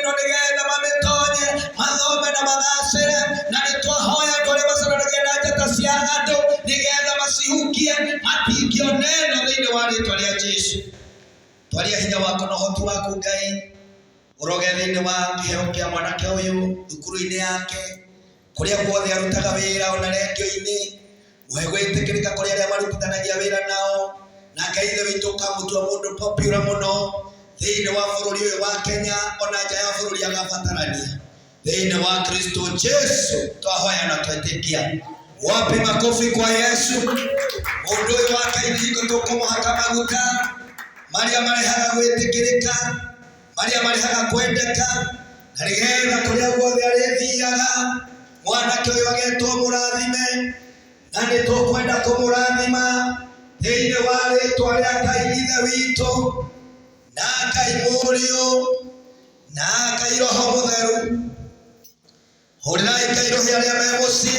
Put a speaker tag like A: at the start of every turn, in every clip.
A: ĩno nĩgetha mamĩtonye mathome na magacĩre. Na nĩ twahoya andũ arĩa macaranagia na njata cia andũ nĩgetha macihukie matingĩona ĩno thĩinĩ wa rĩtwa rĩa Jesu. Twaria hinya waku na ũhoti waku Ngai ũroge thĩinĩ wa kĩheo kĩa mwanake ũyũ thukuru-inĩ yake kũrĩa guothe arutaga wĩra ona rendio-inĩ mũhe gwĩtĩkĩrĩka kũrĩ arĩa marutithanagia wĩra nao na Ngai ithe witũ ũkamũtua mũndũ popular mũno thĩinĩ wa bũrũri ũyũ wa Kenya ona nja ya bũrũri agabatarania thĩinĩ wa Kristo Jesu twahoya na twetĩkia. Wapi makofi kwa Yesu. Mũndũ ũyũ wa Ngai nĩ hingo tũkũmũhaka maguta marĩa marehaga gwĩtĩkĩrĩka, marĩa marehaga kwendeka, na nĩgetha kũrĩa guothe arĩthiaga mwanake ũyũ agetwo mũrathime, na nĩ tũkwenda kũmũrathima thĩinĩ wa rĩtwa rĩa Ngai Ithe witũ na Ngai Mũriũ na Ngai Roho Mũtheru. Hũrĩrai Ngai rũhĩ arĩa me mũciĩ,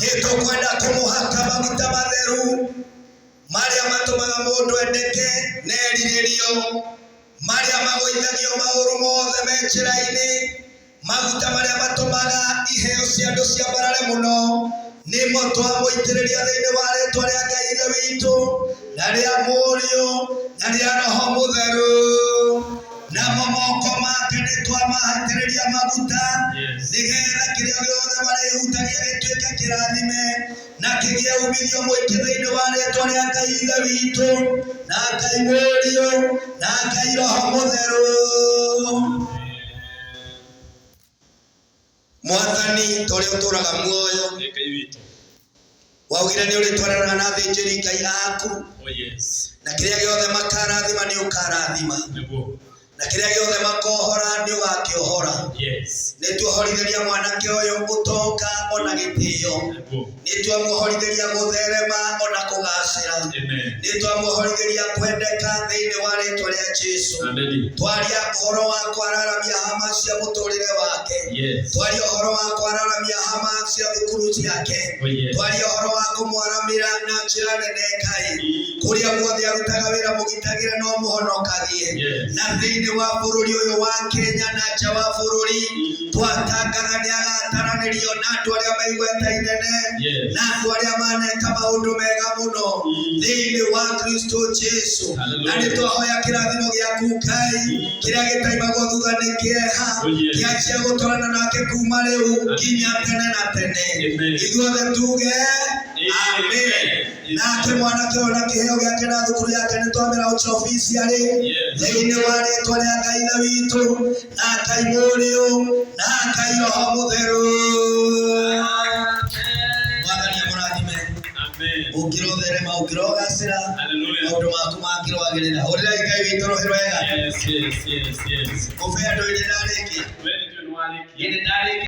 A: nĩ tũkwenda kũmũhaka maguta matheru marĩa matũmaga mũndũ endeke na erirĩrio, marĩa magũithagio maũru mothe me njĩra-inĩ, maguta marĩa matũmaga iheo cia andũ ciambarare mũno, nĩmo twamũitĩrĩria thĩinĩ wa rĩtwa rĩa Ngai Ithe witũ na rĩa Mũriũ na rĩa Roho Mũtheru. Namo moko make nĩ twamahatĩrĩria maguta nĩgetha kĩrĩa gĩothe marĩhutagia gĩtuĩke kĩrathime na kĩgĩe umithio mũingĩ thĩinĩ wa rĩtwa rĩa Ngai Ithe witũ na Ngai Mũriũ na Ngai Roho Mũtheru. Mwathani ta ũrĩa ũtũũraga muoyo
B: Nĩ Ngai witũ.
A: waugire nĩ ũrĩtwaranaga na athĩnjĩri Ngai aku
B: Oh yes.
A: na kĩrĩa gĩothe makarathima nĩ ũkarathima
B: Nĩguo.
A: na kĩrĩa gĩothe makohora nĩ ũgakĩohora.
B: Yes.
A: Nĩ tuohorithĩria mwanake ũyũ ũtonga ona gĩtĩo,
B: Nĩguo.
A: nĩ twamuohorithĩria gũtherema ona kũgacĩra,
B: Amen.
A: nĩ twamuohorithĩria kwendeka thĩinĩ wa rĩtwa rĩa Jesu.
B: Amen.
A: Twaria ũhoro wa kwararamia hama cia mũtũrĩre wake,
B: Yes.
A: twaria ũhoro wa kwararamia hama cia thukuru ciake,
B: Oh yes.
A: twaria ũhoro wa kũmwaramĩra na njĩra nene Ngai kũrĩa guothe arutaga wĩra mũgitagĩre no mũhonokagie.
B: Yes.
A: Na thĩinĩ wa bũrũri ũyũ wa Kenya na nja wa bũrũri twatangatha nĩ agataranĩrio na andũ arĩa maigweta inene
B: Yes.
A: na andũ arĩa maneka maũndũ mega mũno thĩinĩ wa Kristo Jesu. Na
B: Hallelujah.
A: nĩ twahoya kĩrathimo gĩaku Ngai kĩrĩa gĩtaimagwo thutha nĩ kĩeha
B: Oh, yes.
A: kĩanjia gũtwarana nake kuma rĩu nginya tene na tene.
B: Amen.
A: Ithuothe tuge amen. Nake mwanake ũyũ na kĩheo gĩake na thukuru yake nĩ twamĩra officially
B: Yes.
A: thĩinĩ wa rĩtwa rĩa Ngai Ithe witũ na Ngai Mũriũ na Ngai Roho Mũtheru. Mwathani amũrathime.
B: Amen.
A: Ũngĩrotherema, ũngĩrogacĩra,
B: Hallelujah.
A: maũndũ maku mangĩrwagĩrĩra. Hũrĩrai Ngai witũ rũhĩ rwega.
B: Yes, yes, yes, yes.
A: Kũbe andũ ĩrĩ ndarĩkia.
B: We nĩ njũĩ nĩ warĩkia.
A: Ĩrĩ ndarĩkia.